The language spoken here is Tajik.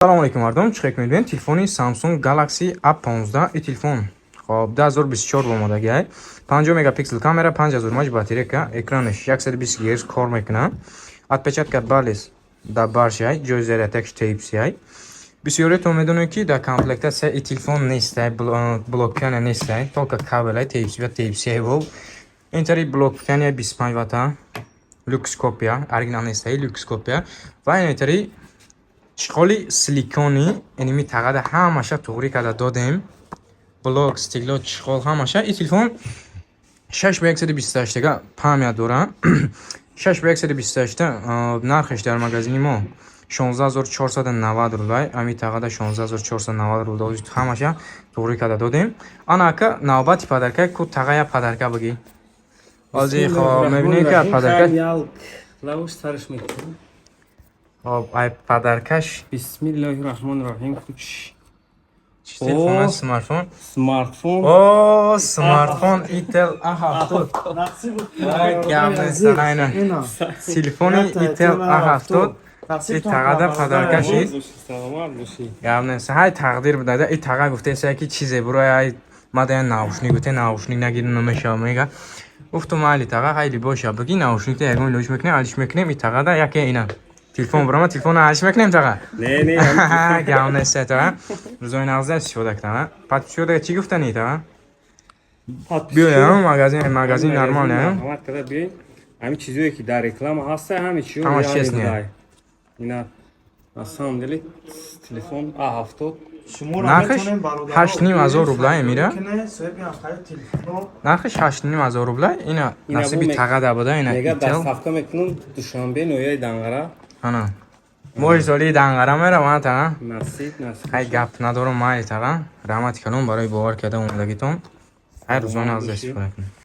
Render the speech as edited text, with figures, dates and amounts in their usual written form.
Салому алейкум, мардум. Чӣ хел мебинед, телефони Samsung Galaxy A15. И телефон, хоб, 2024 омодагиай, 50 мегапиксел камера, 5000 мАч батарейка, экранаш 120 Гц кор мекунад, отпечатка палец дар баршай, ҷои зарядкаш Type-C ай. Бисёриятон медонед, ки дар комплектация и телефон нестай, блокпитания нестай, только кабелай Type-C ва Type-C ай. Вов, интари блокпитания 25 ватта, люкс копия, оригинал нестай, люкс копия. Ва интари чехоли силикони эними тағада ҳамаша туғрӣ карда додем, блок, стекло, чехол, ҳамаша. И телефон 6 ба 128 память дора, 6 ба 128. Нархеш дар магазини мо 16 490 рублай. Ами тағада 16 490 рубл додем, ҳамаша туғрӣ карда додем. Ана ака, навбати подарка ку. Тағая, подарка бигӣ ҳозир. Хоб, мебинед, ки подарка Лавш сарш мекунем. Хоб, ай подаркаш. Бисмиллоҳи раҳмони раҳим. Куч. Чӣ телефон аст? Смартфон? Смартфон. О, смартфон Itel A70. Телефони Itel A70 и тағада подаркаши. Саломат бошӣ. Гап нест, ҳай, тақдир будада. И таға гуфтеса, ки чизе буро, ай мада наушник гуфте, наушник нагир, намешава, мега. Гуфтум, майли, таға, хайли боша, бигӣ, наушникта ягон илоҷ мекунем, алиш мекунем. И тағада яке ина телефон бурама, телефона алиш мекунем, таға. Не, не. Гап нест, таға, рӯзои нағза истифода кунам. Подписчиҳо чӣ гуфтани, таға? Биёям магазин, магазин нормал. Раҳмат карда биёед. Ҳамин чизое, ки дар реклама ҳаста, ҳамин чизо Ҳама честно. Ина, на самом деле, телефон А70. Нархаш 8,5 ҳазор рубла, Эмира. Нархаш 8,5 ҳазор рубла. Ина насиби тағада буда, ина. Мега, доставка мекунам, Душанбе, ноҳияи Данғара. Ана, моҳи соли Данғара меравам, таға. Насиб, насиб. Ҳай, гап надорам, майли, таға, раҳмати калон барои бовар карда омодагитон. Ҳай, рӯзона аз истифода кунед.